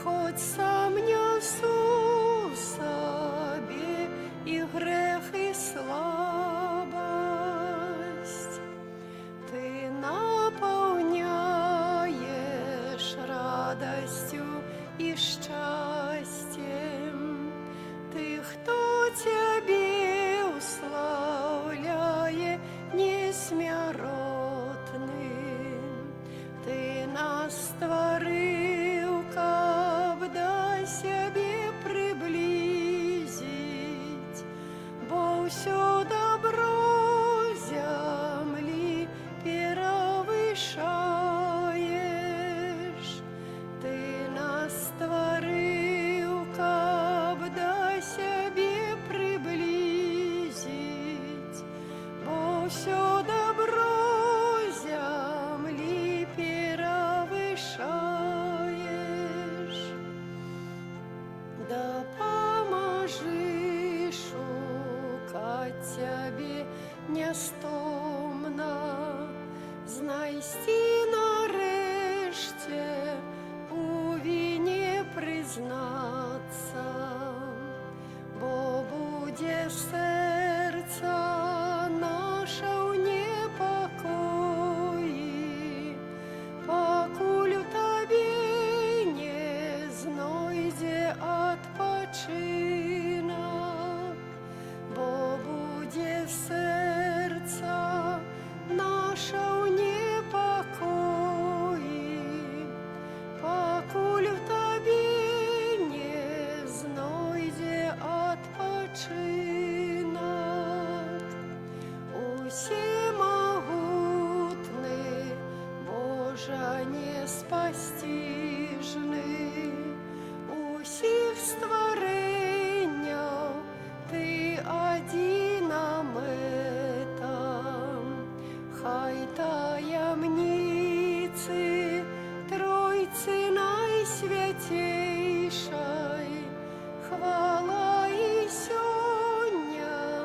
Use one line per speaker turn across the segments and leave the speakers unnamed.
Хоць сам нясу ў сабе і грэх, і слабасць. Ты напаўняеш радасцю і шчасцем тых, хто Цябе ўслаўляе несмяротны. Ты нас стварыў, каб да сябе прыблізіць, бо ўсё дабро зямлі перавышаеш. Ты нас стварыў, каб да сябе прыблізіць, бо ўсё дабро зямлі перавышаеш. Дапамажы шукаць Цябе нястомна, знайсці нарэшце, у віне прызнацца, бо будзе сэрца наша ў непакоі, пакуль у Табе не знойдзе адпачынак, бо будзе сэрца наша ў непакоі, пакуль у Табе не знойдзе адпачынак. Усемагутны, Божа неспасціжны, усіх стварэнняў Ты адзіна мэта. Хай таямніцы Тройцы Найсвяцейшай хвала і сёння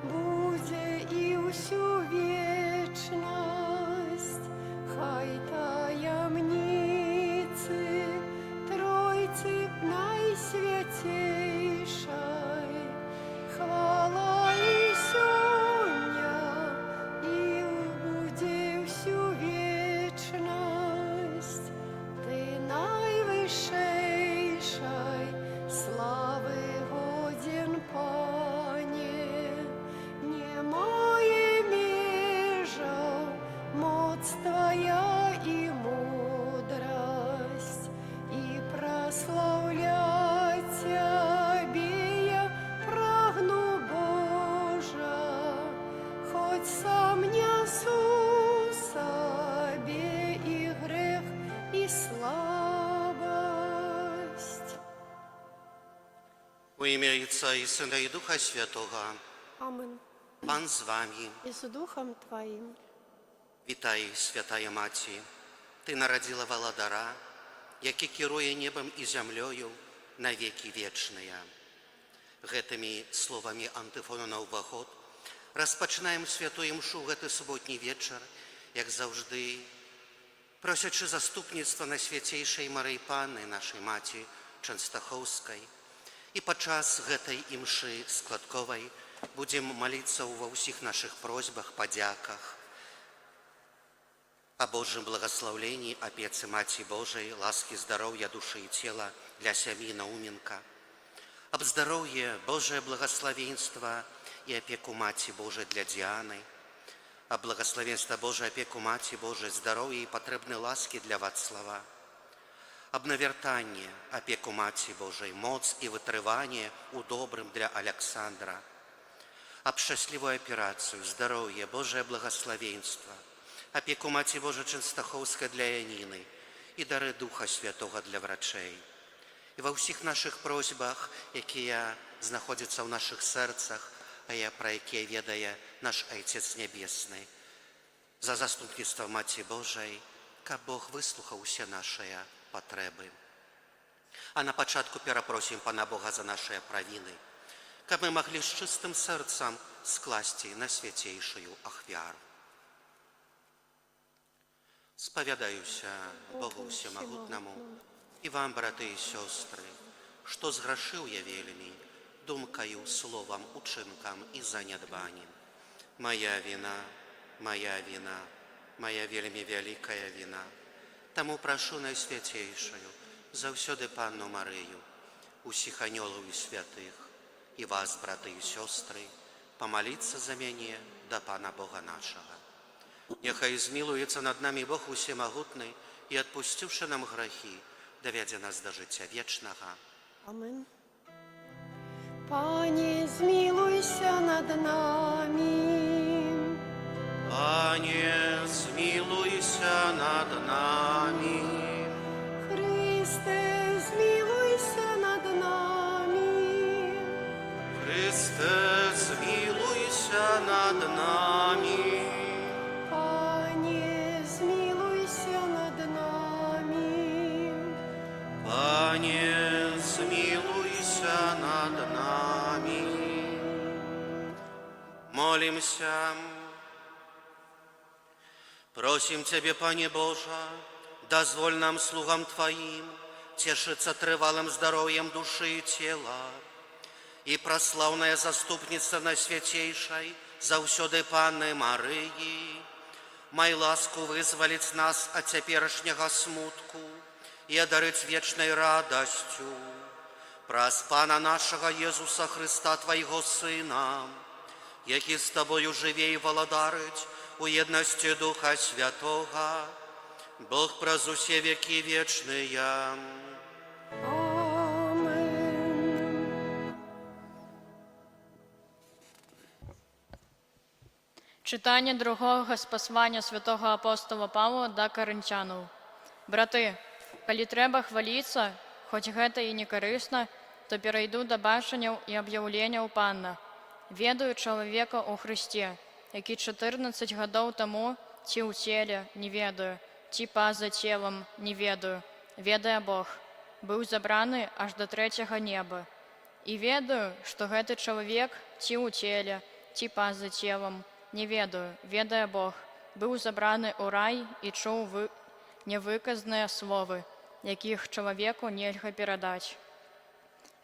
будзе і ўсю вечнасць. Хай таямніцы Тройцы Найсвяцейшай хвала і сёння і будзе ўсю вечнасць. Ты найвышэйшай славы годзен, Пане, не мае межаў моц Твая і мудрасць, і праслаўляць Цябе я прагну, Божа, хоць сам нясу ў сабе і грэх, і слабасць.
У імя Айца і Сына, і Духа Святога.
Амен.
Пан з вамі.
І з духам Тваім.
Вітай, святая Маці. Ты нарадзіла Валадара, які кіруе небам і зямлёю на векі вечныя. Гэтымі словамі антыфону на ўваход распачынаем святую імшу ў гэты суботні вечар, як заўжды, просячы заступніцтва Найсвяцейшай Марыі Панны, нашай Маці Чэнстахоўскай. І падчас гэтай імшы складковай будзем маліцца ўва ўсіх нашых просьбах, падзяках, о Божьем благословлении, опецы Маці Божией, ласки здоровья души и тела для семьи Науменко, об здоровье, Божие благословенство и опеку Мати Божией для Дианы, о благословенство Божие, опеку Мати Божией, здоровье и потребной ласки для Вацлава, об навертанне, опеку Маці Божией, моц и вытрыванне у добрым для Александра, об счастливую операцию, здоровье, Божие благословенство, опеку Маці Божией Чэнстахоўскай для Яніны и дары Духа Святого для врачей. І ва ўсіх нашых просьбах, якія знаходзяцца ў нашых сэрцах, а я пра якія ведае наш Айцец Нябесны, за заступніцтва Маці Божай, каб Бог выслухаў усе нашыя патрэбы. А на пачатку перапросім Пана Бога за нашыя правіны, каб мы маглі з чыстым сэрцам скласці найсвяцейшую ахвяру. Спавядаюся Богу Усемагутнаму і вам, браты і сёстры, што зграшыў я вельмі, думкаю, словам, учынкам і занядбаннем. Мая віна, мая віна, мая вельмі вялікая віна. Таму прашу Найсвяцейшую, заўсёды Панну Марыю, усіх анёлаў і святых, і вас, браты і сёстры, памаліцца за мяне да Пана Бога нашага. Няхай змілуецца над намі Бог усемагутны і, адпусціўшы нам грахі, давядзе нас да жыцця вечнага.
Амен. Пане, змілуйся над намі.
Пане, змілуйся над намі.
Хрысце, змілуйся над намі.
Хрысце, змілуйся над намі.
Пане, змілуйся над намі.
Пане, змілуйся над намі. Молімся. Просім Цябе, Пане Божа, дазволь нам, слугам Тваім, цешыцца трывалым здароўем душы і цела, і праз слаўнае заступніцтва Найсвяцейшай, заўсёды Панны Марыі, май ласку вызваліць нас ад цяперашняга смутку і адарыць вечнай радасцю. Праз Пана нашага Езуса Хрыста, Твайго Сына, які з Табою жыве і валадарыць у еднасці Духа Святога, Бог праз усе векі вечныя.
Амен.
Чытанне другога з паслання святога апостала Паўла да Карынцянаў. Браты, калі трэба хваліцца, хоць гэта і не карысна, то перайду да бачанняў і аб'яўленняў Пана. Ведаю чалавека ў Хрысце, які 14 гадоў таму ці ў целе, не ведаю, ці па-за целам, не ведаю, ведае Бог, быў забраны аж да трэцяга неба. І ведаю, што гэты чалавек ці ў целе, ці па-за целам, не ведаю, ведае Бог, быў забраны ў рай і чуў нявыказныя словы, якіх чалавеку нельга перадаць.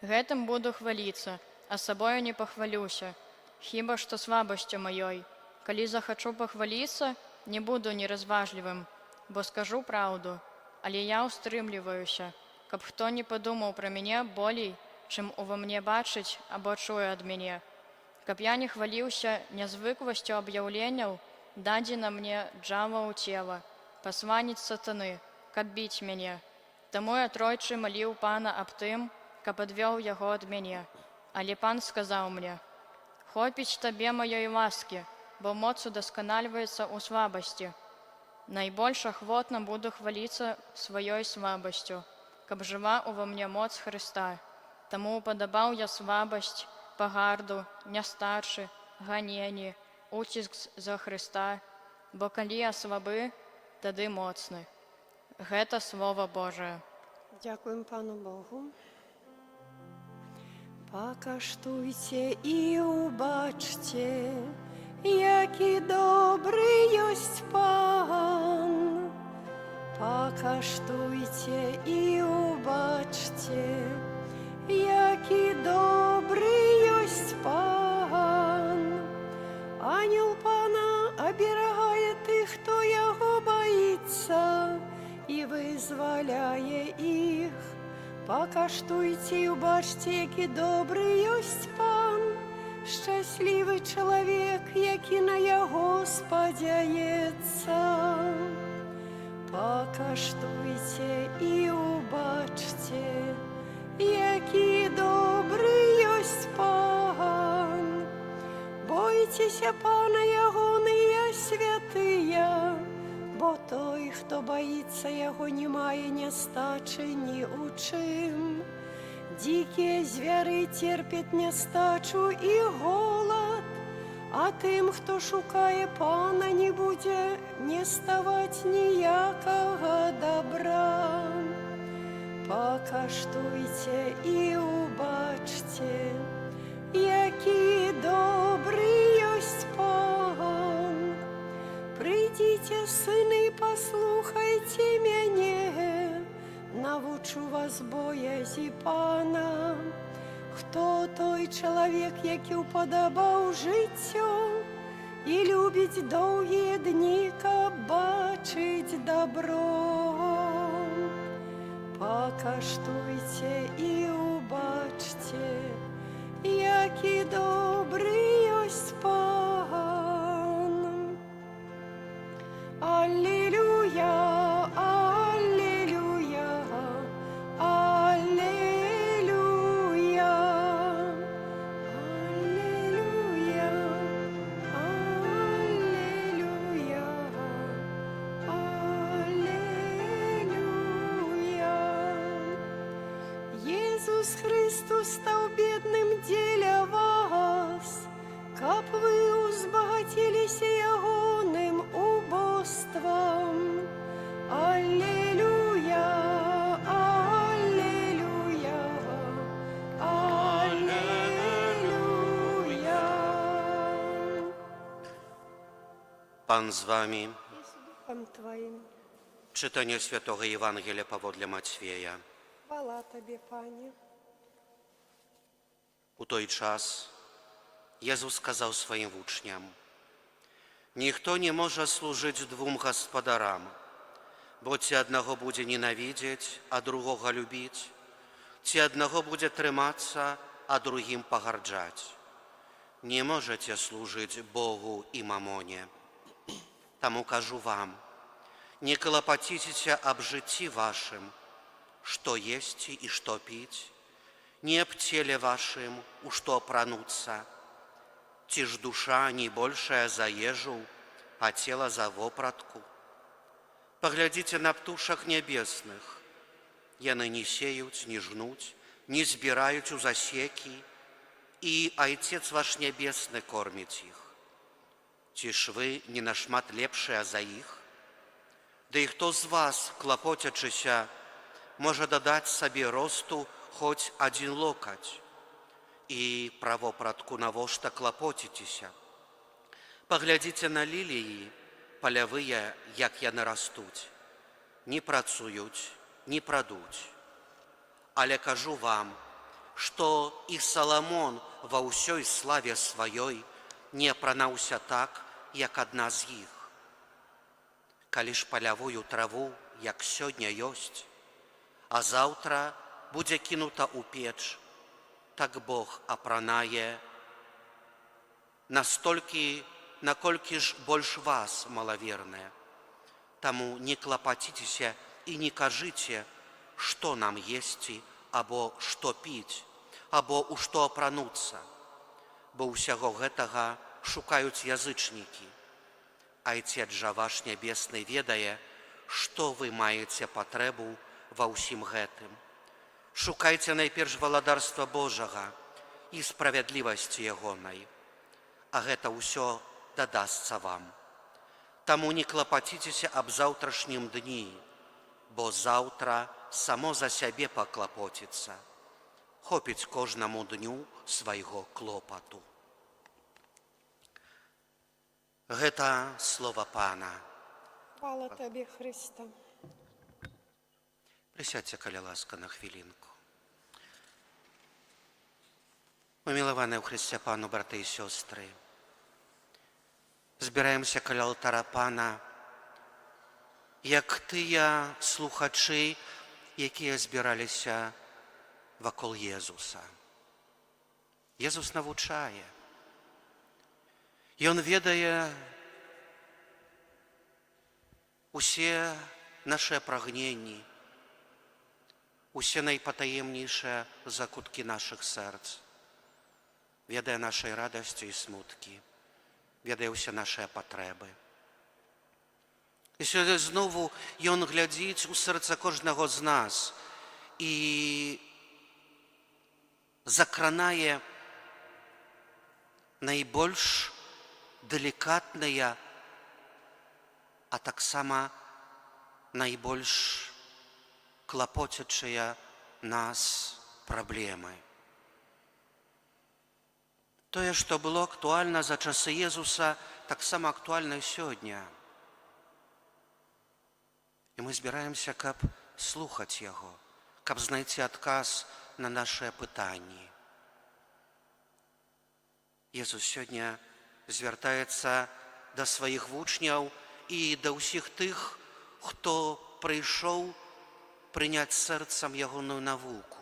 Гэтым буду хваліцца, а сабою не пахвалюся, хіба што слабасцю маёй. Калі захачу пахваліцца, не буду неразважлівым, бо скажу праўду, але я ўстрымліваюся, каб хто не падумаў пра мяне болей, чым ува мне бачыць або чуе ад мяне. Каб я не хваліўся нязвыкласцю аб'яўленняў, дадзена мне джава ў цела, пасланец сатаны, каб біць мяне. Таму я тройчы маліў Пана аб тым, каб адвёў яго ад мяне. Але Пан сказаў мне: «Хопіць табе маёй ласкі, бо моц удасканальваецца ў слабасці. Найбольш ахвотна буду хваліцца сваёй слабасцю, каб жыла ўва мне моц Хрыста. Таму упадабаў я слабасць, пагарду, нястачы, ганенні, уціск за Хрыста, бо калі я слабы, тады моцны». Гэта Слова Божае.
Дзякуем Пану Богу. Пакаштуйце і ўбачце, які добры ёсць Пан. Пакаштуйце і ўбачце, які добры ёсць Пан. Анёл Пана аберагае тых, хто яго баіцца, і вызваляе іх. Пакаштуйце і ўбачце, які добры ёсць Пан. Шчаслівы чалавек, які на яго спадзяецца. Пакаштуйце і ўбачце, які добры ёсць Пан. Бойцеся Пана ягоныя святыя, бо той, хто баіцца яго, не мае нястачы ні ў чым. Дзікія звяры церпяць нястачу і голад, а тым, хто шукае Пана, не будзе неставаць ніякага дабра. Пакаштуйце і ўбачце, які добры ёсць Пан. Прыйдзіце, сыны, паслухайце мяне, Навучу вас боязі Пана. Хто той чалавек, які ўпадабаў жыццё і любіць доўгія дні, каб бачыць дабро? Пакаштуйце і ўбачце, які добры ёсць Пан. Алілуя, алілуя, алілуя, алілуя, алілуя, алілуя. Езус Хрыстус стаў бедным дзеля вас, каб вы ўзбагаціліся ягоным убоствам. Алілуя, алілуя, алілуя.
Pan z wami.
І з духам Тваім.
Czytanie Świętego Ewangelia Pawodle Macwieja.
Хвала Табе, Пане.
У той час Jezus сказał swoim uczniom: Ніхто nie może służyć dwóm gospodaram, bo ці одного буде ненавидеть, а другого любить, ці одного буде триматься, а другим погарджать. Не можете служить Богу і мамоне. Таму кажу вам, не клапаціцеся аб жыцці вашым, што есці і што піць, не аб целе вашым, у што апрануцца. Ці ж душа не большая за ежу, а тело за вопратку? Паглядзіце на птушак нябесных. Яны не сеюць, не жнуць, не збіраюць у засекі, і Айцец ваш нябесны корміць іх. Ці ж вы не нашмат лепшыя за іх? Да і хто з вас, клапоцячыся, можа дадаць сабе росту хоць адзін локаць? І пра вопратку навошта клапоціцеся? Паглядзіце на ліліі палявыя, як яны растуць. Не працуюць, не прадуць. Але кажу вам, што і Саламон ва ўсёй славе сваёй не апранаўся так, як адна з іх. Калі ж палявую траву, як сёння ёсць, а заўтра будзе кінута ў печ, так Бог апранае настолькі, наколькі ж больш вас, малаверныя. Таму не клапаціцеся і не кажыце, што нам есці або што піць, або ў што апрануцца, бо ўсяго гэтага шукаюць язычнікі. Айцец жа ваш нябесны ведае, што вы маеце патрэбу ва ўсім гэтым. Шукайце найперш валадарства Божага і справядлівасці ягонай, а гэта ўсё дадасца вам. Таму не клапаціцеся аб заўтрашнім дні, бо заўтра само за сябе паклапоціцца. Хопіць кожнаму дню свайго клопату. Гэта слова Пана.
Хвала Табе, Хрысце.
Прысядзьце, калі ласка, на хвілінку. Умілаваныя ў Хрысце Пану, браты і сёстры, збіраемся каля алтара Пана, як тыя слухачы, якія збіраліся вакол Езуса. Езус навучае. Ён ведае усе нашыя прагненні, усе найпатаемнейшыя закуткі нашых сэрц, ведае нашай радасці і смуткі, ведае ўсе нашыя патрэбы. І сёння знову ён глядзіць у сэрца кожнага з нас і закранае найбольш далікатныя, а таксама найбольш клапоцячыя нас праблемы. Тое, што было актуальна за часы Езуса, таксама актуальна і сёння. І мы збіраемся, каб слухаць Яго, каб знайсці адказ на нашыя пытанні. Езус сёння звяртаецца да сваіх вучняў і да ўсіх тых, хто прыйшоў прыняць сэрцам ягоную навуку.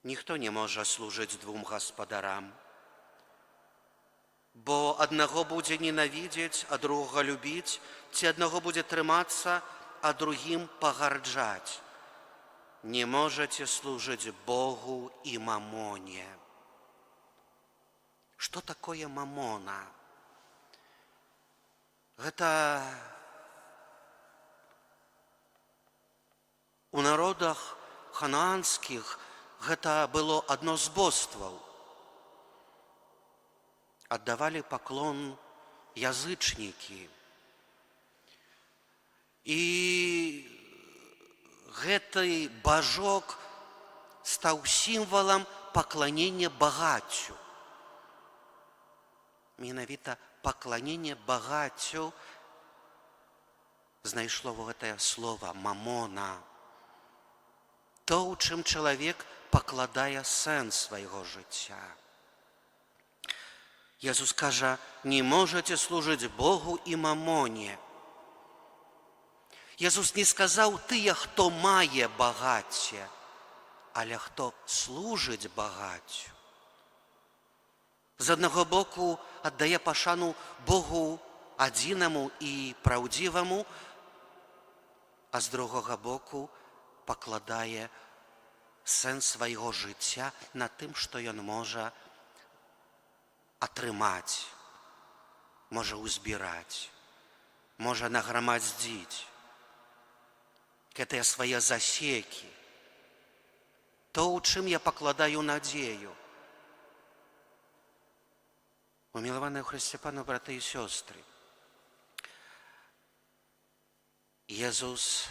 Ніхто не можа служыць двум гаспадарам, бо аднаго будзе ненавідзець, а другога любіць, ці аднаго будзе трымацца, а другім пагарджаць. Не можаце служыць Богу і мамоне. Што такое мамона? Гэта у народах ханаанскіх гэта было адно з бостваў. Аддавалі паклон язычнікі. І гэты бажок стаў сімвалам пакланення багаццю. Менавіта пакланенне багаццю знайшло гэтае слово мамона. То, у чым чалавек пакладае сэнс свайго жыцця. Езус кажа: не можаце служыць Богу і мамоне. Езус не сказаў тыя, хто мае багацце, але хто служыць багаццю. З аднаго боку аддае пашану Богу адзінаму і праўдзіваму, а з другога боку пакладае сэнс свайго жыцця на тым, што ён можа атрымаць, можа ўзбіраць, можа награмадзіць гэтыя свае засекі. То, у чым я пакладаю надзею. Умілаваныя ў Хрысце Пану браты і сёстры, Езус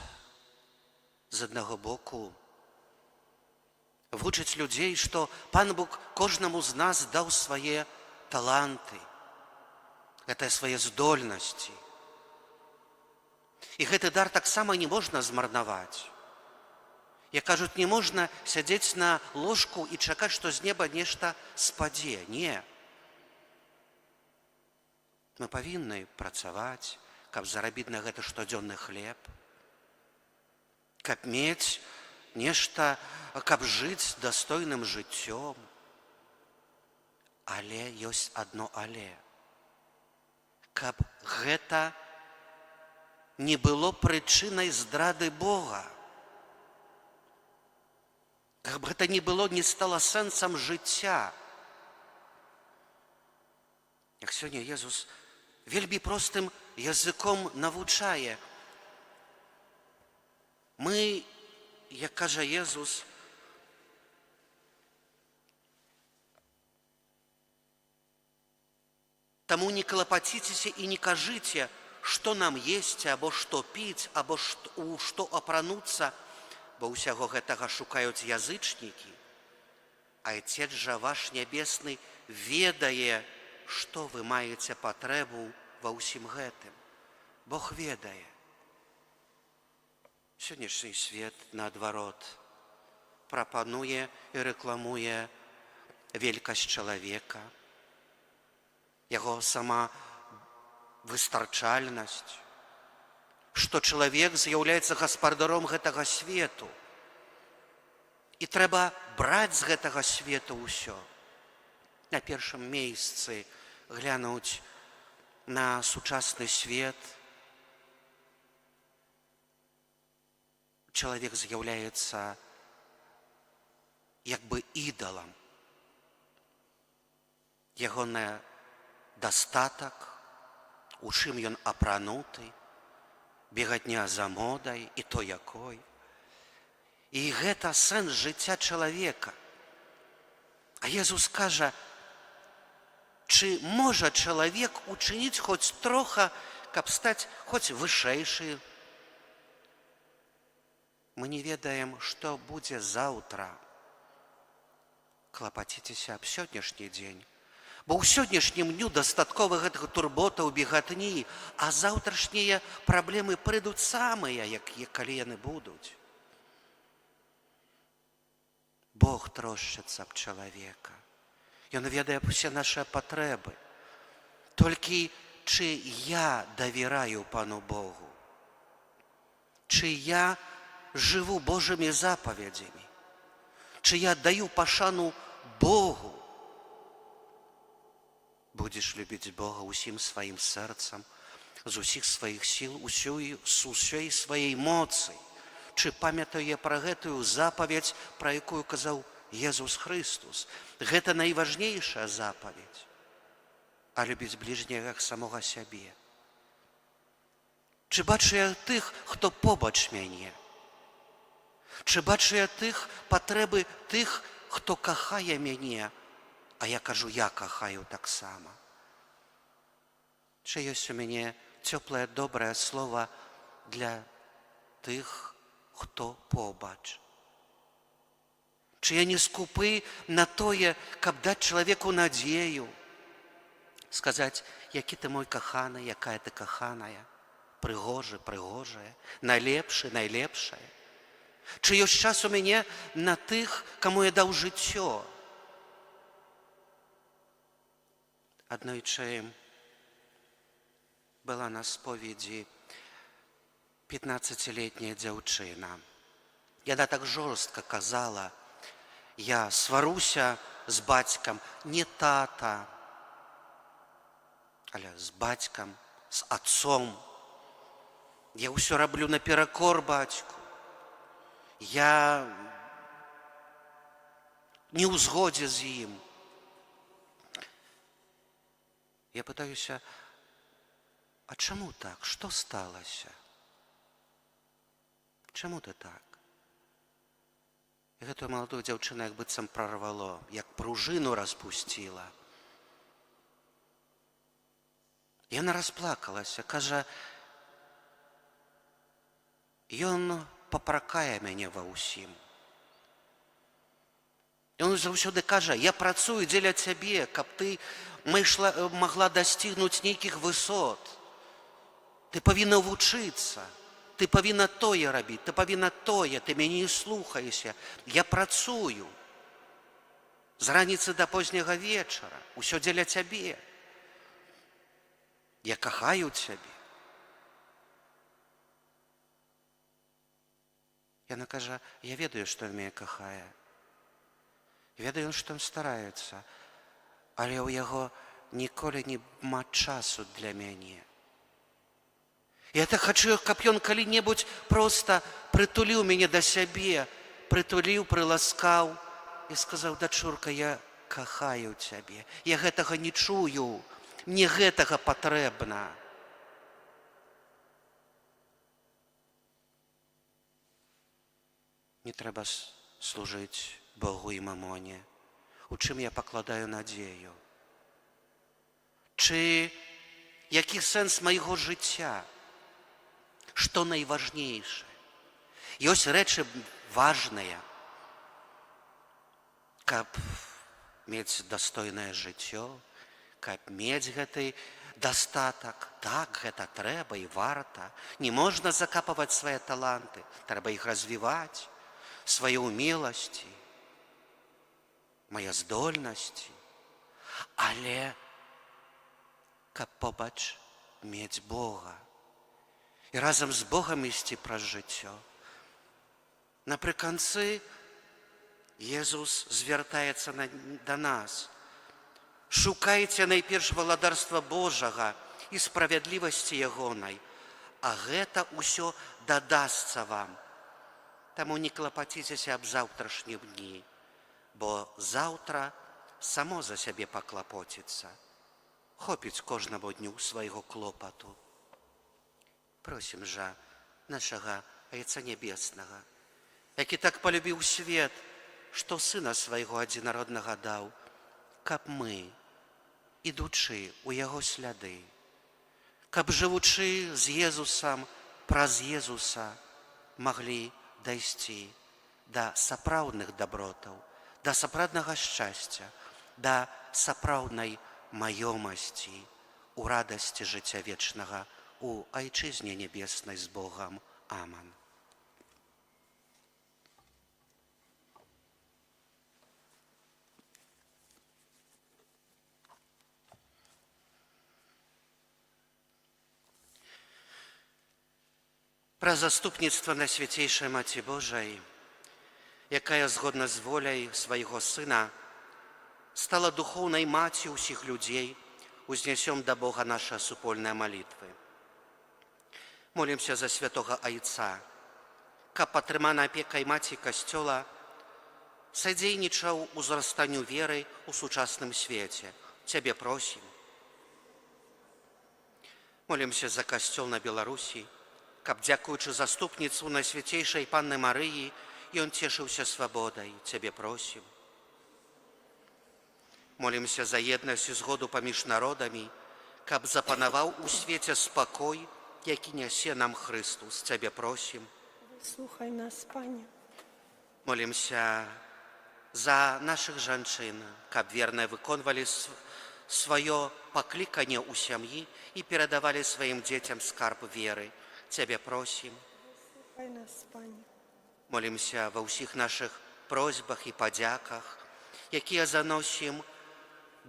з аднаго боку вучыць людзей, што Пан Бог кожнаму з нас даў свае таланты, гэтыя свае здольнасці. І гэты дар таксама не можна змарнаваць. Як кажуць, не можна сядзець на ложку і чакаць, што з неба нешта спадзе. Не. Мы павінны працаваць, каб зарабіць на гэта штодзённы хлеб, каб мець нешта, каб жыць дастойным жыццём. Але ёсць адно але. Каб гэта не было прычынай здрады Бога. Каб гэта не было, не стала сэнсам жыцця. Як сёння Езус вельмі простым языком навучае. Мы, як кажа Езус, таму не клапаціцеся і не кажыце, што нам есці, або што піць, або у што апрануцца, бо ўсяго гэтага шукаюць язычнікі. Айцец жа ваш нябесны ведае, што вы маеце патрэбу ва ўсім гэтым. Бог ведае. Сённяшні свет, наадварот, прапануе і рэкламуе велькасць чалавека, яго сама выстарчальнасць, што чалавек з'яўляецца гаспадаром гэтага свету. І трэба браць з гэтага свету ўсё. На першым месцы глянуць на сучасны свет. Чалавек з'яўляецца як бы ідалам. Ягоны дастатак, у чым ён апрануты, бегатня за модай і то якой. І гэта сэнс жыцця чалавека. А Езус кажа, чы можа чалавек учыніць хоць троха, каб стаць хоць вышэйшы? Мы не ведаем, што будзе заўтра. Клапаціцеся аб сённяшні дзень, Бо ў сённяшнім дню дастаткова гэтых турботаў, бегатні, а заўтрашнія праблемы прыйдуць самыя, як калі яны будуць. Бог трошчыцца аб чалавека. Ён ведае усе нашыя патрэбы. Толькі чы я давераю Пану Богу? Чы я жыву Божымі запаведзямі? Чы я даю пашану Богу? Будзеш любіць Бога ўсім сваім сэрцам, з усіх сваіх сіл, з усёй сваёй моцы. Чы памятаю я пра гэтую запаведзь, пра якую казаў Езус Хрыстус? Гэта найважнейшая запаведзь. А любіць бліжняга як самога сябе. Чы бачу я тых, хто побач мяне? Чы бачу я тых патрэбы тых, хто кахае мяне, а я кажу, я кахаю таксама? Чы ёсць у мяне цёплае добрае слово для тых, хто побач? Чы я не скупы на тое, каб даць чалавеку надзею, сказаць, які ты мой каханы, якая ты каханая, прыгожы, прыгожая, найлепшы, найлепшая? Чы ёсць час у мяне на тых, каму я даў жыццё? Аднойчы была на споведзі 15-летняя дзяўчына. Яна так жорстка казала: я сваруся з бацькам, не тата, але з бацькам, з отцом. Я ўсё раблю наперакор бацьку. Я не ў згодзе з ім. Я пытаюся, а чаму так? Што сталася? Чаму ты так? І гэтую маладую дзяўчыну як быццам прарвало, як пружыну распусціла. Яна расплакалася, кажа, ён папракае мяне ва ўсім. Ён заўсёды кажа, я працую дзеля цябе, каб ты магла дасцігнуць нейкіх высот. Ты павінна вучыцца, ты павінна тое рабіць, ты павінна тое, ты мяне не слухаешся. Я працую з раніцы да позняга вечара, усё дзеля цябе. Я кахаю цябе. Яна кажа, я ведаю, што ён мяне кахае. Ведаю, што ён стараецца, але ў яго ніколі няма часу для мяне. Я так хачу, каб ён калі-небудзь проста прытуліў мяне да сябе, прытуліў, прыласкаў і сказаў, дачурка, я кахаю цябе, я гэтага не чую, мне гэтага патрэбна. Не трэба служыць Богу і мамоне. У чым я пакладаю надзею? Чы які сэнс майго жыцця? Што найважнейшае? Ёсць рэчы важныя, каб мець дастойнае жыццё, каб мець гэты дастатак. Так, гэта трэба і варта. Не можна закапаваць свае таланты, трэба іх развіваць, свае умеласці, мае здольнасці. Але каб побач мець Бога і разам з Богам ісці праз жыццё. Напрыканцы Езус звяртаецца да нас. Шукайце найперш валадарства Божага і справядлівасці ягонай, а гэта ўсё дадасца вам. Таму не клапаціцеся аб заўтрашнім дні, бо заўтра само за сябе паклапоціцца. Хопіць кожнаму дню свайго клопату. Просім жа нашага Айца Нябеснага, які так палюбіў свет, што Сына свайго адзінароднага даў, каб мы, ідучы ў яго сляды, каб жывучы з Езусам, праз Езуса, маглі дайсці да сапраўдных дабротаў, да сапраўднага шчасця, да сапраўднай маёмасці у радасці жыцця вечнага у Айчызне Нябеснай з Богам. Амэн. Пра заступніцтва Найсвяцейшай Маці Божай, якая згодна з воляй свайго Сына стала духоўнай маці ўсіх людзей, узнясём да Бога нашы супольныя малітвы. Молімся за святога Айца, каб, падтрыманы апекай маці Касцёла, садзейнічаў узрастанню веры ў сучасным свеце. Цябе просім. Молімся за Касцёл на Беларусі, каб, дзякуючы заступніцтву Найсвяцейшай Панны Марыі, ён цешыўся свабодай. Цябе просім. Молімся за еднасць і згоду паміж народамі, каб запанаваў у свеце спакой, які нясе нам Хрыстус. Цябе просім.
Выслухай нас, Пане.
Молімся за нашых жанчын, каб верна выконвалі сваё пакліканне ў сям'і і перадавалі сваім дзецям скарб веры. Цябе просім.
Выслухай нас, Пане.
Молімся ва ўсіх нашых просьбах і падзяках, якія заносім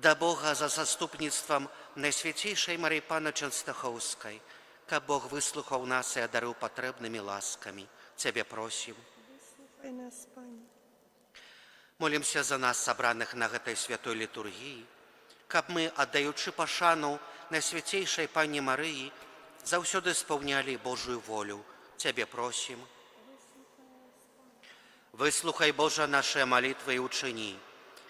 да Бога за заступніцтвам Найсвяцейшай Марыі Панны Чэнстахоўскай, каб Бог выслухаў нас і адарыў патрэбнымі ласкамі. Цябе просім.
Выслухай нас, Пане.
Молімся за нас, сабраных на гэтай святой літургіі, каб мы, аддаючы пашану Найсвяцейшай Панне Марыі, заўсёды спаўнялі Божую волю. Цябе просім. Выслухай, Божа, нашыя малітвы і ўчыні,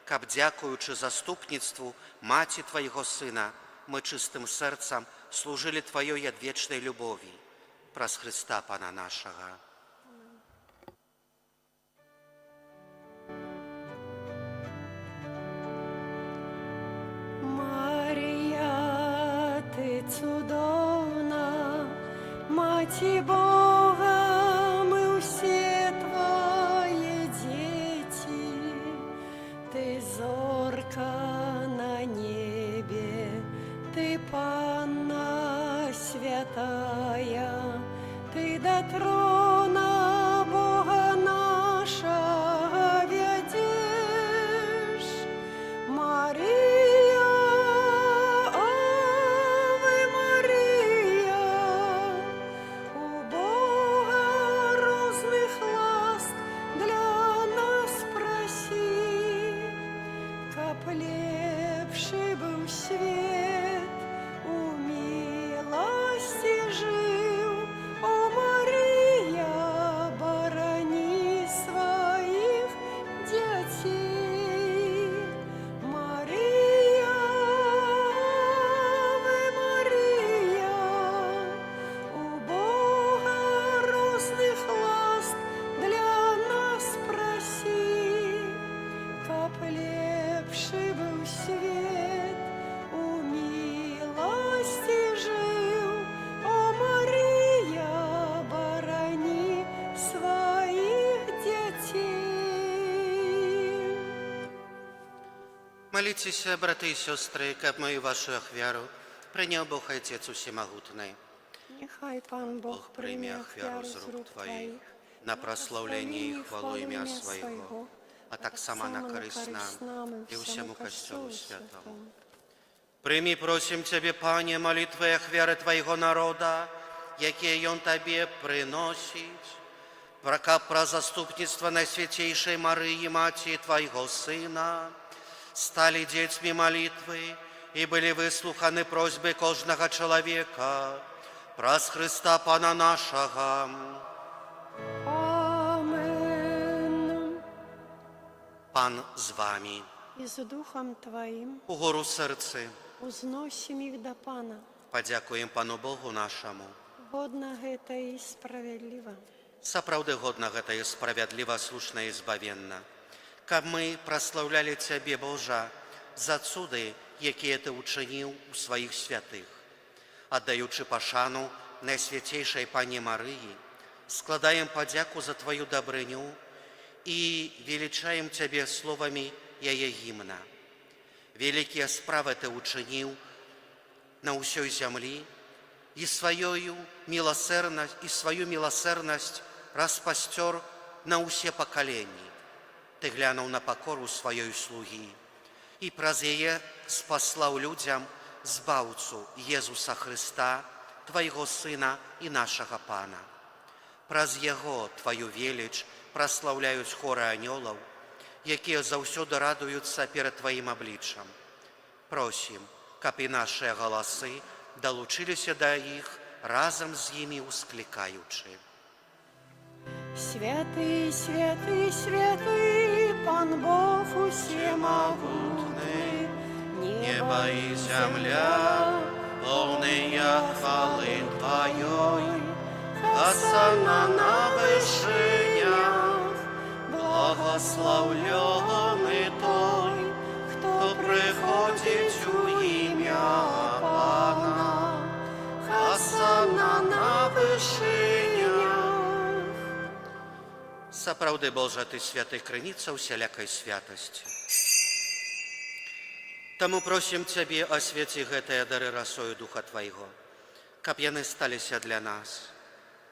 каб, дзякуючы заступніцтву маці Твайго Сына, мы чыстым сэрцам служылі Тваёй адвечнай любові. Праз Хрыста Пана нашага.
Марыя, ты цудоўна, Маці Бога, мы ўсе твае дзеці. Ты зорка на небе, ты Панна святая, ты да трона Бога нашага вядзеш. Марыя, Аве Марыя, у Бога розных ласк для нас прасі, каб лепшы быў свет, у міласці жыў. О Марыя, барані сваіх дзяцей. Марыя, Аве Марыя, у Бога розных ласк для нас прасі, каб лепшы быў свет, у міласці жыў. О Марыя, барані сваіх дзяцей.
Маліцеся, браты і сёстры, каб мою вашу ахвяру прыняў Бог Айцец Усемагутны.
Няхай Пан Бог прыме ахвяру з рук Тваіх
на праслаўленне і хвалу імя Свайго, а таксама на карысць нам і ўсяму Касцёлу святому. Прымі, просім Цябе, Пане, малітвы і ахвяры Твайго народа, якія ён Табе прыносіць, каб праз заступніцтва Найсвяцейшай Марыі, Маці Твайго Сына, сталі дзецьмі малітвы і былі выслуханы просьбы кожнага чалавека, праз Хрыста Пана нашага.
Амен.
Пан з вамі.
І з духам Тваім.
Угору сэрцы.
Узносім іх да Пана.
Падзякуем Пану Богу нашаму.
Годна гэта і справядліва.
Сапраўды годна гэта і справядліва, слушна і збавенна. Каб мы праслаўлялі Цябе, Божа, за цуды, якія Ты ўчыніў у сваіх святых. Аддаючы пашану Найсвяцейшай Панне Марыі, складаем падзяку за Тваю дабрыню і велічаем Цябе словамі яе гімна. Вялікія справы Ты ўчыніў на ўсёй зямлі і сваю міласэрнасць распасцёр на ўсе пакаленні. Ты глянуў на пакору сваёй слугі і праз яе спаслаў людзям Збаўцу Езуса Хрыста, Твайго Сына і нашага Пана. Праз Яго Тваю веліч праслаўляюць хоры анёлаў, якія заўсёды радуюцца перад Тваім абліччам. Просім, каб і нашыя галасы далучыліся да іх, разам з імі ўсклікаючы.
Святы, святы, святы, Пан Бог усемагутны,
Неба і зямля поўныя хвалы Тваёй. Асанна на вышынях, благаслаўлёны той, хто прыходзіць у імя Пана. Асанна на вышынях. Сапраўды, Божа, Ты святы, крыніца ўсялякай святасці. Таму просім Цябе, асвяці гэтыя дары расою Духа Твайго, каб яны сталіся для нас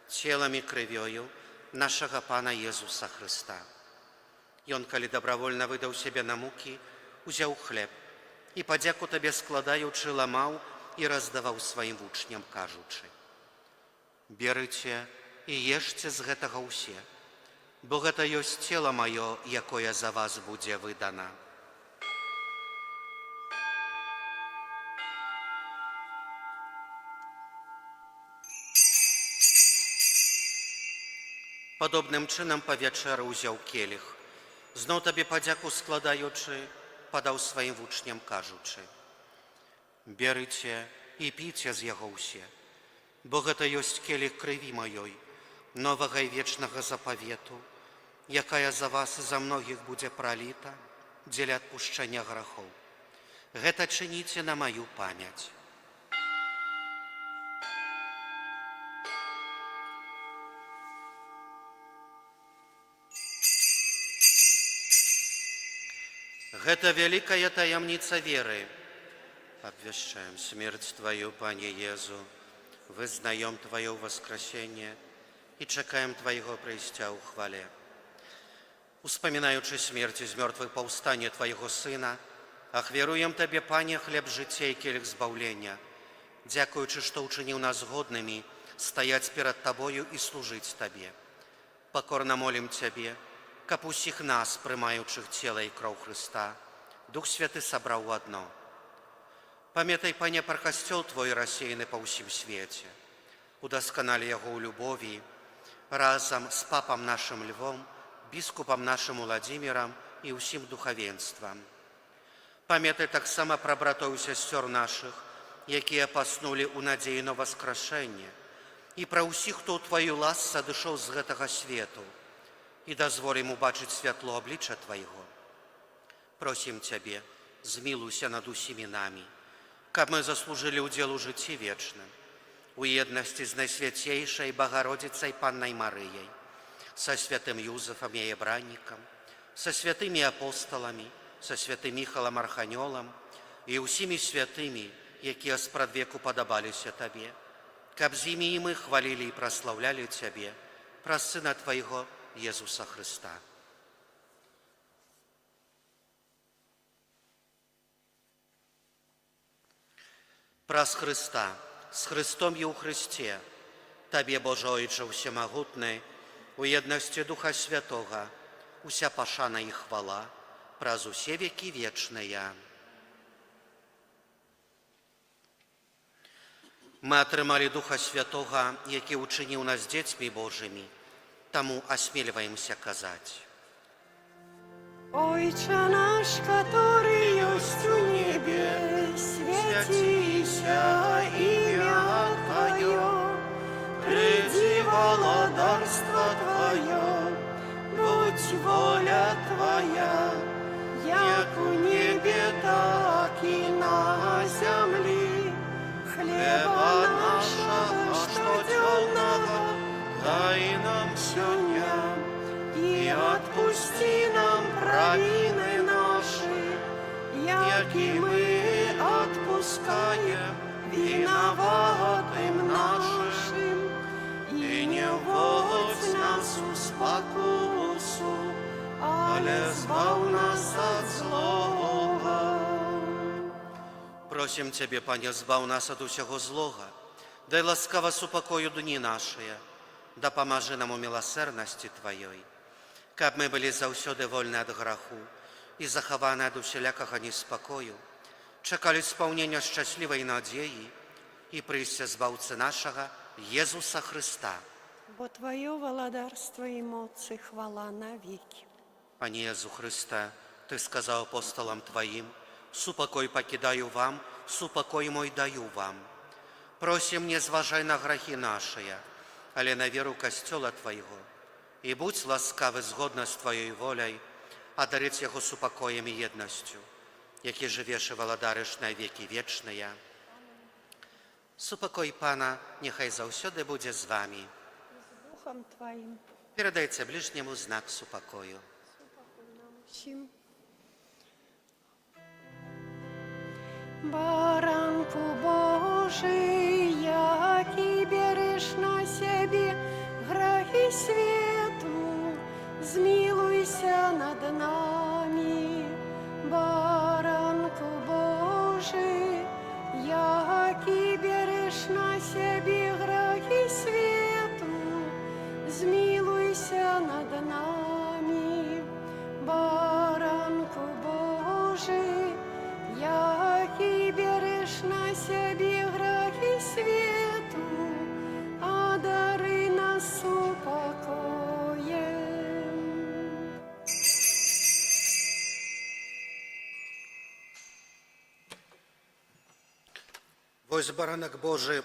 целам і крывёю нашага Пана Езуса Хрыста. Ён, калі добравольна выдаў сябе на мукі, узяў хлеб і, падзяку Табе складаючы, ламаў і раздаваў сваім вучням, кажучы: «Берыце і ешце з гэтага ўсе, бо гэта ёсць цела маё, якое за вас будзе выдана». Падобным чынам па вячэры ўзяў келіх, зноў Табе падзяку складаючы, падаў сваім вучням, кажучы: «Берыце і піце з яго ўсе, бо гэта ёсць келіх крыві маёй, новага і вечнага запавету, якая за вас і за многіх будзе праліта дзеля адпушчэння грахоў. Гэта чыніце на маю памяць». Гэта вялікая таямніца веры. Абвяшчаем смерць Тваю, Пане Езу, вызнаём Тваё ўваскрасенне і чакаем Твайго прыйсця ў хвале. Успамінаючы смерць і змёртвыхпаўстанне Твайго Сына, ахвяруем Табе, Пане, хлеб жыцця і келіх збаўлення, дзякуючы, што ўчыніў нас годнымі стаяць перад Табою і служыць Табе. Пакорна молім Цябе, каб усіх нас, прымаючых цела і кроў Хрыста, Дух Святы сабраў у адно. Памятай, Пане, пра Касцёл Твой, рассеяны па ўсім свеце. Удасканалі яго ў любові, разам з папам нашым Львом, біскупам нашым Уладзімірам і ўсім духавенствам. Памятай таксама пра братоў і сясцёр нашых, якія паснулі ў надзеі на ўваскрасенне, і пра ўсіх, хто ў Тваёй ласцы адышоў з гэтага свету, і дазволь ім убачыць святло аблічча Твайго. Просім Цябе, змілуйся над усімі намі, каб мы заслужылі ўдзел у жыцці вечным, у еднасці з Найсвяцейшай Багародзіцай Паннай Марыяй, са святым Юзафам, яе браннікам, са святымі апосталамі, са святым Міхалам Арханёлам і ўсімі святымі, якія спрадвеку падабаліся Табе, каб з імі і мы хвалілі і праслаўлялі Цябе праз Сына Твайго Езуса Хрыста. Праз Хрыста, з Хрыстом і ў Хрысце, Табе, Божа Ойча ўсемагутны, у еднасці Духа Святога, уся пашана і хвала праз усе векі вечныя. Мы атрымалі Духа Святога, які ўчыніў нас дзецьмі Божымі, таму асмельваемся казаць:
Ойча наш, каторы ёсць у небе, свяціся імя Тваё, прыйдзі валадарства Тваё, будзь воля Твая, як у небе, так і на зямлі. Хлеба нашага штодзённага
дай нам
сёння, і адпусці нам правіны нашы, як
як і мы адпускаем вінаватым нашым. І не ўводзь нас у спакусу, але збаў нас ад злога. Просім Цябе, Пане, збаў нас ад усяго злога. Дай ласкава супакой у дні нашыя, дапамажы нам у міласэрнасці Тваёй, каб мы былі заўсёды вольны ад граху і захаваны ад усялякага неспакою, чакалі спаўнення шчаслівай надзеі і прыйсця Збаўцы нашага Езуса Хрыста.
Бо Тваё валадарства і моц і хвала навекі.
Пане Езу Хрысце, Ты сказаў апосталам Тваім: «Супакой пакідаю вам, супакой мой даю вам». Просім, не зважай на грахі нашыя, але на веру Касцёла Твайго, і будзь ласкавы згодна з Тваёй воляй, адарыць яго супакоем і еднасцю, які жывеш і валадарыш на векі вечныя. Супакой Пана няхай заўсёды будзе з вамі.
З духам Тваім.
Перадайце бліжняму знак супакою.
Супакой нам усім. Баранку Божы, які бярэш на сябе грахі свету, змілуйся над намі. Баранку Божы, які бярэш на сябе грахі свету, змілуйся над намі. Баранку Божы, які бярэш на сябе грахі свету, адары нас супакоем.
Вось Баранак Божы,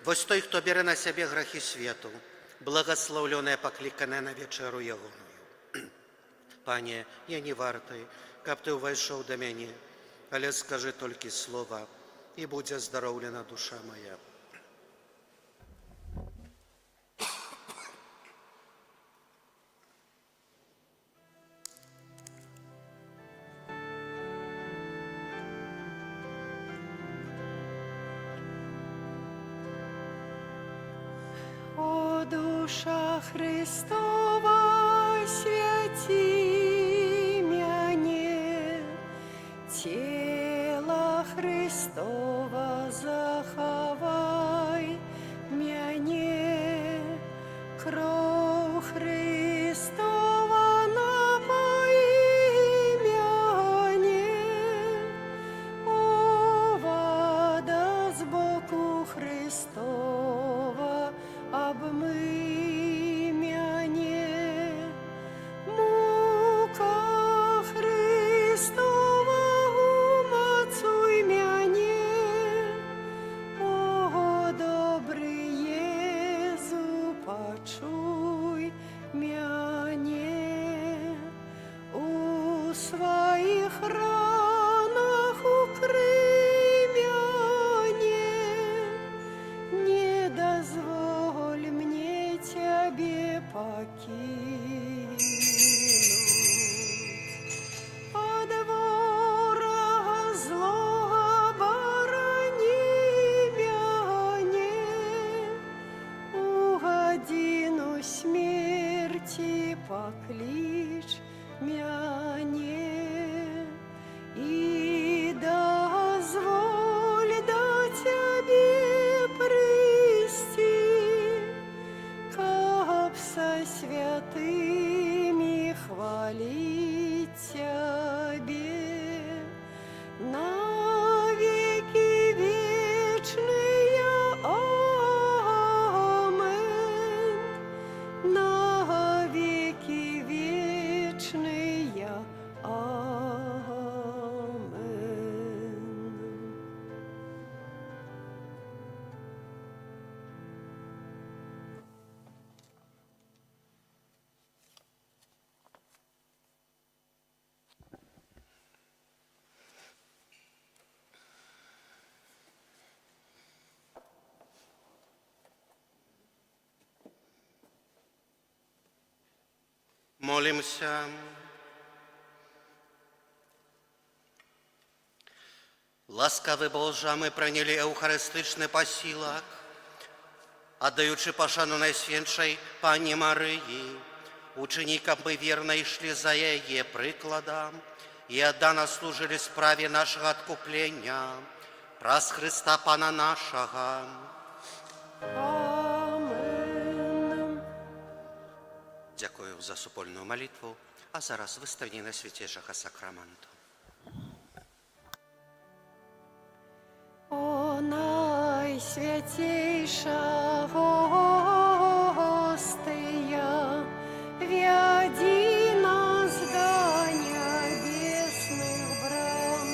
вось той, хто бярэ на сябе грахі свету, благаслаўлёныя пакліканыя на вячэру Ягоную. Пане, я не варты, каб ты ўвайшоў да мяне, але скажы толькі слова, і будзе аздароўлена душа мая.
О, душа Хрыстова, свяці мяне, Цела Хрыстова захавай мяне, Кроў Хрыстова напаі мяне, О, вада з боку Хрыстова, абмый мяне. Мука Хрыстова, умацуй мяне. О, добры Езу, пачуй мяне. У сваіх ранах укрый мяне, не дазволь мне Цябе пакінуць. Ад ворага злога барані мяне, у гадзіну смерці пакліч мяне. І дазволь да Цябе прыйсці, каб са святымі хваліць Цябе. На векі вечныя. Амэн. На векі вечныя. Амэн.
Молімся. Ласкавы Божа, мы прынялі эўхарыстычны пасілак, аддаючы пашану Найсвеншай Панне Марыі, учыні, каб мы верна ішлі за яе прыкладам і аддана служылі справе нашага адкуплення праз Хрыста Пана нашага.
Амен.
Дзякую за супольную малітву, а зараз выстаўленне Найсвяцейшага Сакраманту.
О, найсвяцейша гостыя, вядзі нас да нябесных брам.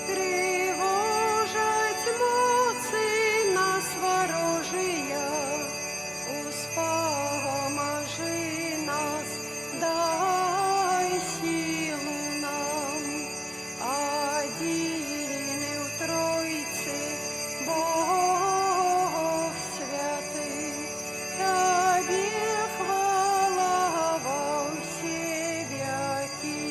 Трывожаць моцы нас варожыя, успамажы нас, дай сілу нам. Адзіны ў Тройцы Бог святы, Табе хвала ва ўсе вякі.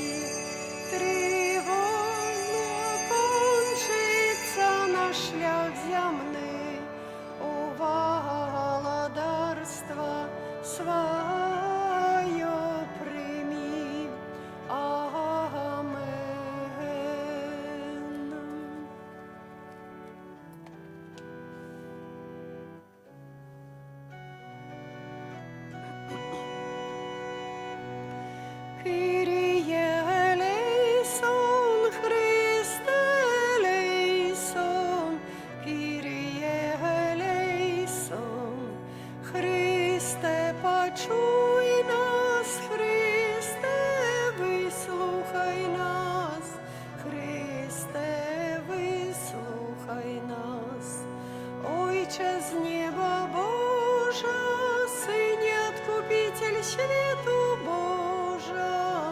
Трывожна кончыцца наш шлях зямны, у валадарства сваё прымі. Амен. Kyrie eleison, Christe eleison, Kyrie eleison. Христе, почуй нас, Христе, выслухай нас, Христе, выслухай нас. Ойче з неба Божа, Сыне Откупитель свету Божа,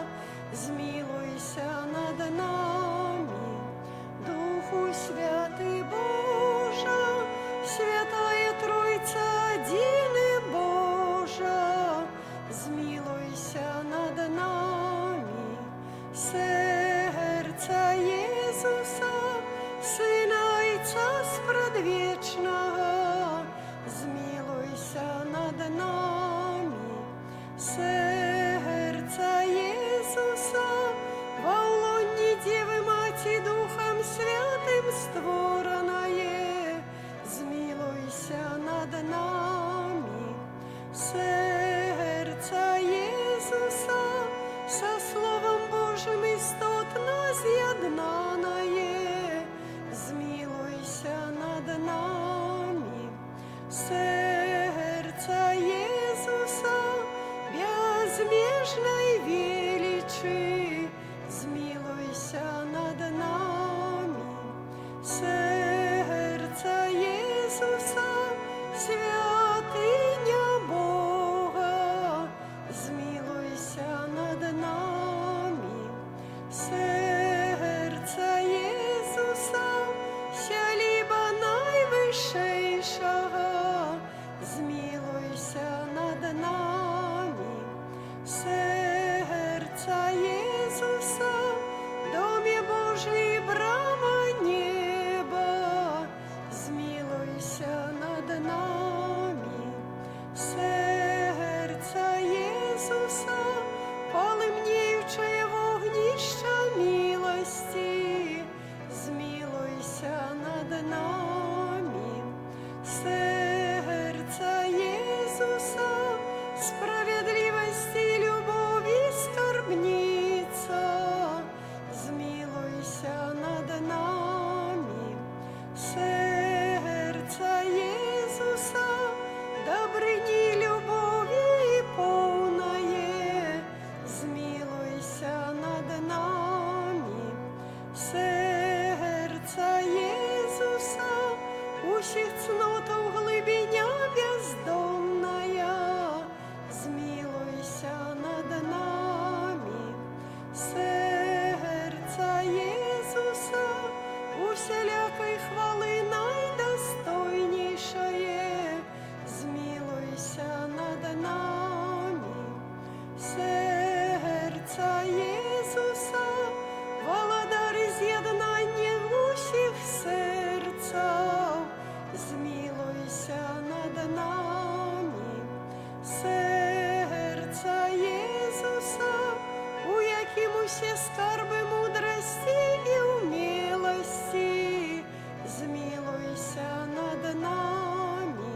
усе скарбы мудрасці і ўмеласці, змілуйся над намі.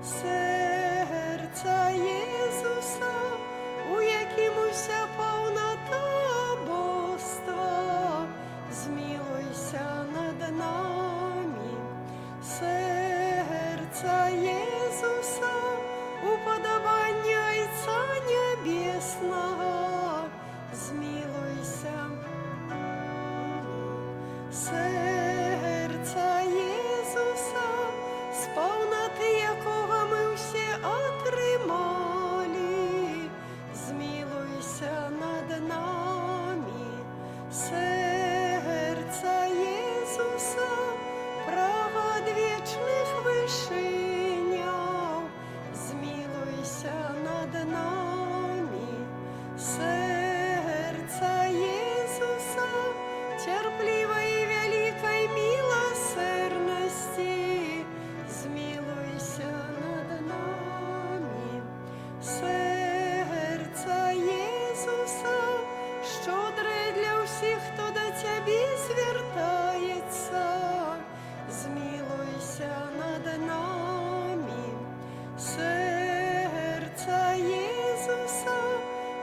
Сэрца Езуса, у якім уся паўната Боства, змілуйся над намі. Сэрца Езуса, упадабанне Айца Нябеснага, змілуйся. Сэрца Езуса, з паўнаты якога мы ўсе атрымалі, змілуйся над намі. Сэрца Езуса, прага адвечных вышыняў, змілуйся над намі. Сэрца Езуса, цярплівай і вялікай міласэрнасці, змілуйся над намі. Сэрца Езуса, шчодрае для ўсіх, хто да Цябе звяртаецца, змілуйся над намі. Сэрца Езуса,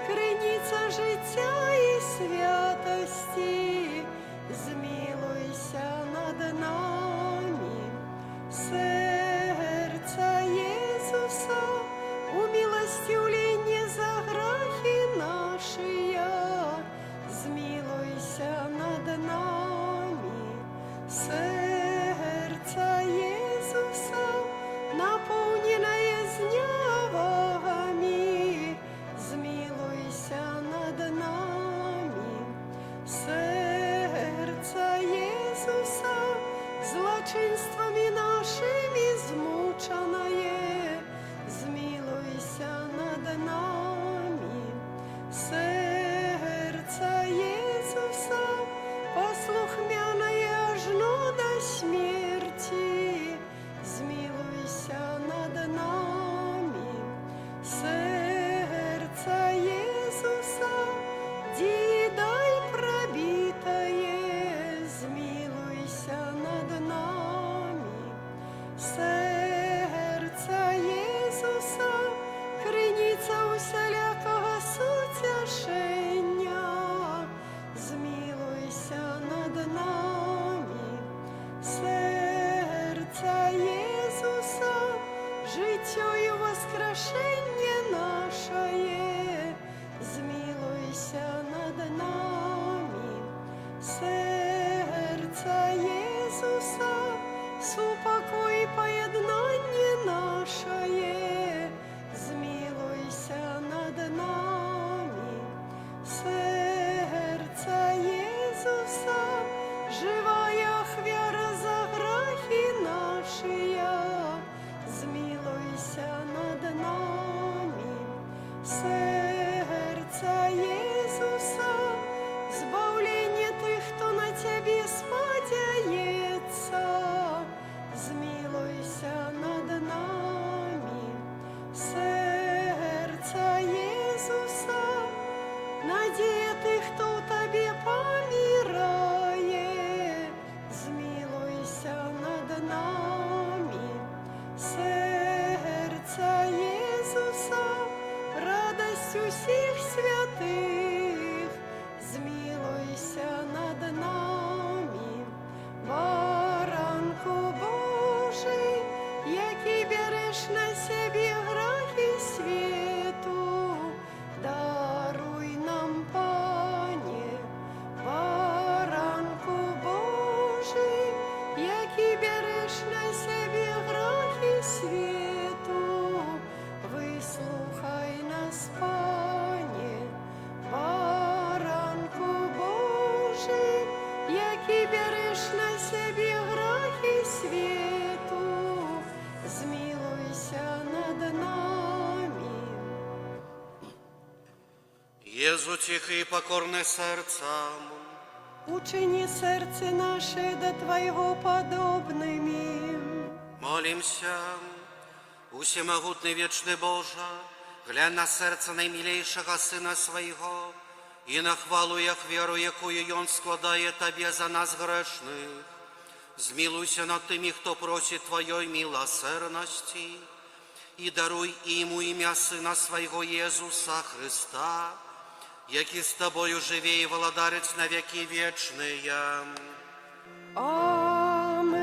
крыніца жыцця і святасці, змілуйся над намі. Сэрца Езуса, уміласціўленне за грахі нашыя, змілуйся над намі. Сэрца Езуса, напоўненае знявагамі, змілуйся над намі. Сэрца Езуса, злачынствамі нашымі змучанае, змілуйся над намі. Сэрца Езуса, паслухмянае ажно да смерці, змілуйся над намі. Сэрца Езуса, дзідай прабітае, змілуйся над намі. Сэрца Езуса, крыніца усялякага суцяшэння, змілуйся над намі. Сэрца Езуса, жыццё і ўваскрашэнне нашае, змілуйся над намі. Сэрца Езуса, супакой і паяднанне нашае, змілуйся над намі. Сэрца Езуса, жывая ахвяра за грахі нашыя, змілуйся над намі. Сэрца Езуса, збаўленне тых, хто на Цябе спадзяецца, змілуйся над намі. Сэрца Езуса, надзея тых, хто ў Табе памірае, змілуйся над намі. Сэрца Езуса, радасць усіх святых, змілуйся над намі. Баранку Божы, які бярэш на сябе грахі свету, даруй нам, Пане. Баранку Божы, які бярэш на сябе грахі свету, выслухай нас, Пане. Баранку Божы, які бярэш на сябе грахі свету, змілуйся над намі.
Езу, ціхі і пакорны сэрцам,
Учыні сэрцы нашы да Твайго падобнымі.
Молімся. Усемагутны, вечны Божа, глянь на сэрца наймілейшага Сына Свайго, і на хвалу і ахвяру, якую Ён складае Табе за нас грэшных, змілуйся над тымі, хто просіць Тваёй міласэрнасці, і даруй ім у імя Сына Свайго Езуса Хрыста, які з Табою жыве і валадарыць на вякі вечныя.
Амен.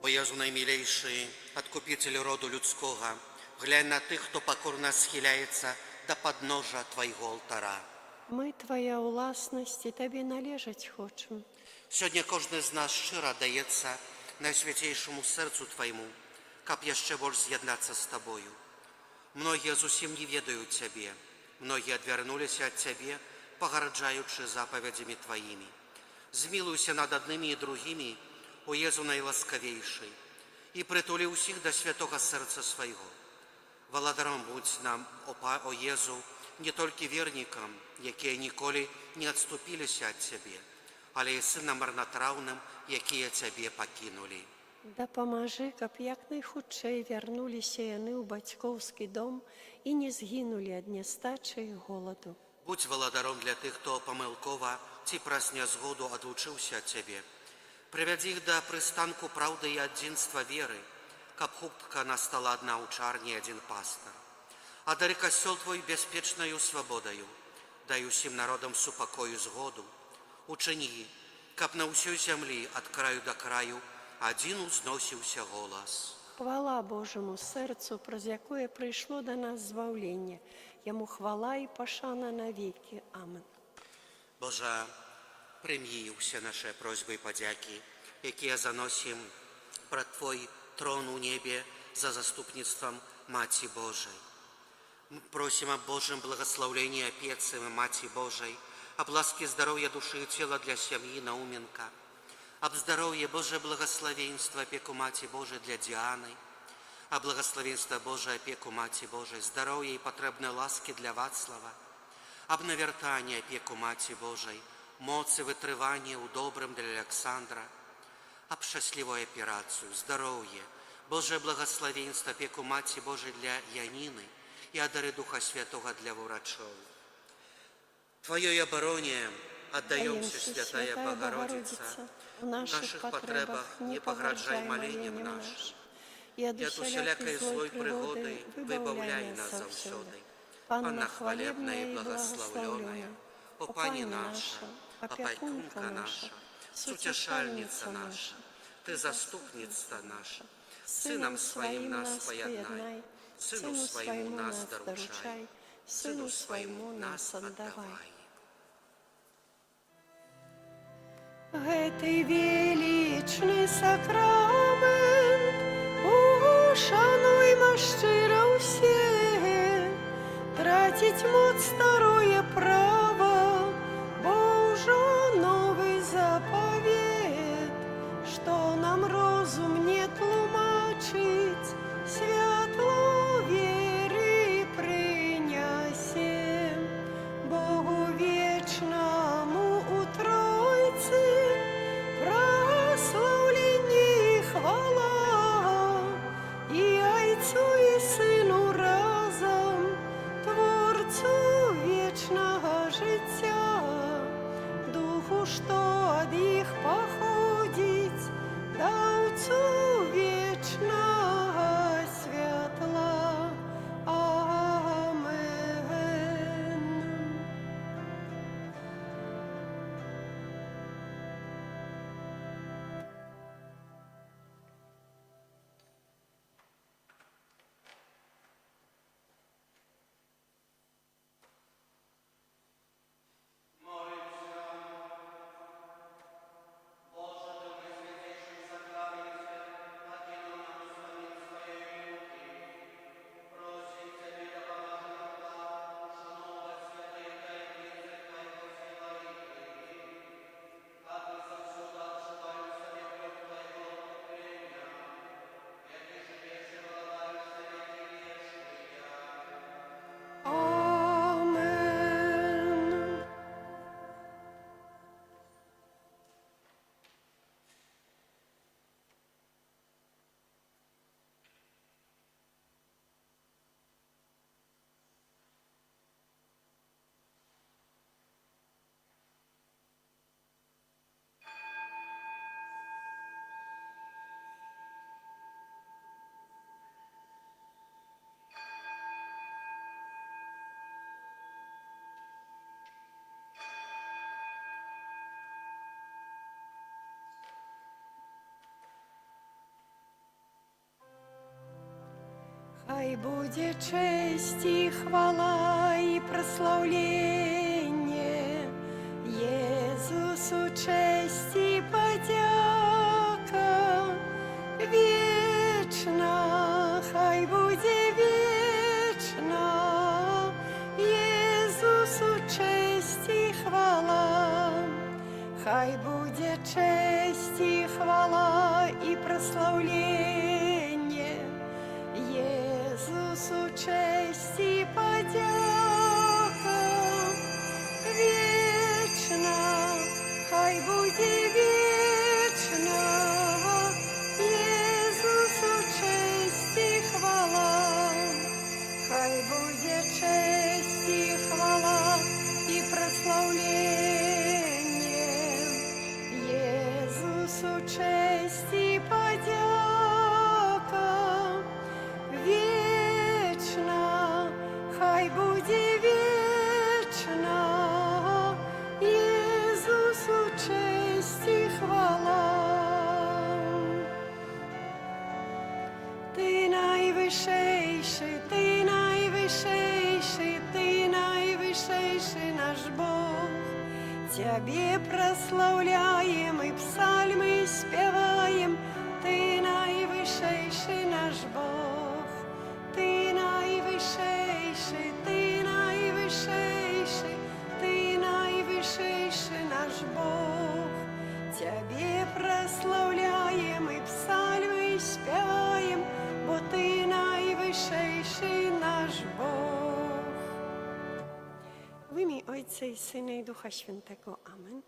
О Езу наймілейшы, адкупіцель роду людскога, глянь на тых, хто пакорна схіляецца да падножжа Твайго алтара.
Мы Твая ўласнасць і Табе належаць хочам.
Сёння кожны з нас шчыра даецца найсвяцейшаму сэрцу Твайму, каб яшчэ больш з'яднацца з Табою. Многія зусім не ведаюць Цябе, многія адвярнуліся ад Цябе, пагарджаючы запаведзямі Тваімі. Змілуйся над аднымі і другімі, о Езу найласкавейшы, і прытулі ўсіх да святога сэрца свайго. Валадаром будзь нам, о Езу, не толькі вернікам, якія ніколі не адступіліся ад Цябе, але і сынам марнатраўным, якія Цябе пакінулі.
Дапамажы, каб якнайхутчэй вярнуліся яны ў бацькоўскі дом і не згінулі ад нястачы і голаду.
Будзь валадаром для тых, хто памылкова ці праз нязгоду адлучыўся ад Цябе. Прывядзі іх да прыстанку праўды і адзінства веры, каб хутка настала адна аўчарня і адзін пастар. Адары касцёл Твой бяспечнаю свабодаю, дай усім народам супакою згоду. Учыні, каб на ўсёй зямлі ад краю да краю адзін узносіўся голас.
Хвала Божаму сэрцу, праз якое прыйшло да нас збаўленне. Яму хвала і пашана навекі. Амен.
Божа, прымі ўсе нашы просьбы і падзякі, якія заносім прад Твой трон у небе за заступніцтвам Маці Божай. Мы просім аб Божым благаслаўленні, апецы Маці Божай, аб ласке здароўя душы і цела для сям'і Науменка, аб здароўі, Божае благаславенства, апеку Маці Божай для Діаны, а благаславенства Божае, апеку Маці Божай, здароўе і патрэбныя ласкі для Вацлава, аб навяртанні, апеку Маці Божай, моцы вытрывання ў добрым для Александра, аб шчаслівую аперацыю, здароўе, Божае благаславенства, апеку Маці Божай для Яніны і адары Духа Святога для врачоў. Тваёй абароне аддаёмся, Святая Багародзіца,
у нашых патрэбах не пагарджай маленнем нашым, і ад
і ад усялякай злой прыгоды выбаўляй нас заўсёды. Панна хвалебная і благаслаўлёная, о Пані наша, апякунка наша, суцяшальніца наша, Ты заступніца наша, Сынам Сваім нас паяднай, Сыну Свайму нас даручай, Сыну Свайму нас аддавай.
Гэты велічны сакрамент ушануйма шчыра ўсе, траціць моц старое права, бо ўжо новы запавет, што нам розум не тлумачыць, святло веры прынясе. Богу вечнаму у Тройцы праслаўленне і хвала, і Айцу і Сыну разам, Творцу вечнага жыцця, Духу, што ад іх паходзіць, Даўцу вечнага святла. Амен. Хай будзе чэсць і хвала і праслаўленне, Езусу чэсць і падзяка. Вечна, хай будзе вечна, Езусу чэсць і хвала. Хай будзе чэсць і хвала і праслаўленне, Езусу чэсць і падзяка. Вечна, хай будзе вечна, Езусу чэсць і хвала. Хай будзе чэсць і хвала і праслаўленне, Езусу чэсць і падзяка. Вечна, хай будзе вечна, Езусу чэсць і хвала. Ты найвышэйшы, Ты найвышэйшы, Ты найвышэйшы наш Бог. Цябе праслаўляем і псальмы спяваем, Ты найвышэйшы наш Бог. Ты найвышэйшы, Ты найвышэйшы, Ты найвышэйшы наш Бог. Цябе праслаўляем і псальмы спяваем, бо Ты найвышэйшы наш Бог. W imię Ojca i Syna, i Ducha Świętego. Amen.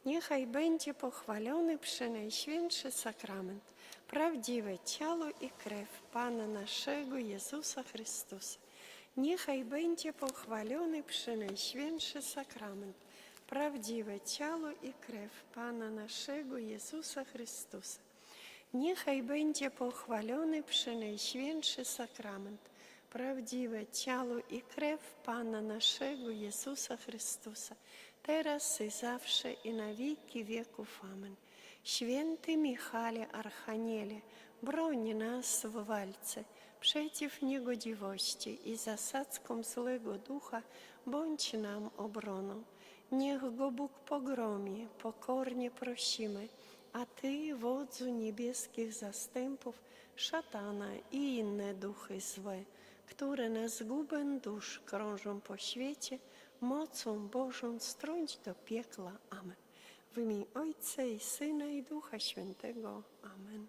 Niechaj będzie pochwalony Przenajświętszy Sakrament, prawdziwe ciało i krew Pana naszego Jezusa Chrystusa. Niechaj będzie pochwalony Przenajświętszy Sakrament, prawdziwe ciało i krew Pana naszego Jezusa Chrystusa. Niechaj będzie pochwalony Przenajświętszy Sakrament, prawdziwe ciało i krew Pana naszego Jezusa Chrystusa, teraz i zawsze, i na wieki wieków. Amen. Święty Michale Archaniele, broń nas w walce przeciw niegodziwości i zasadzkom złego ducha, bądź nam obroną. Niech go Bóg pogromi, pokornie prosimy, a Ty, wodzu niebieskich zastępów, szatana i inne duchy złe, które na zgubę dusz krążą po świecie, mocą Bożą strąć do piekła. Amen. W imię Ojca i Syna, i Ducha Świętego. Amen.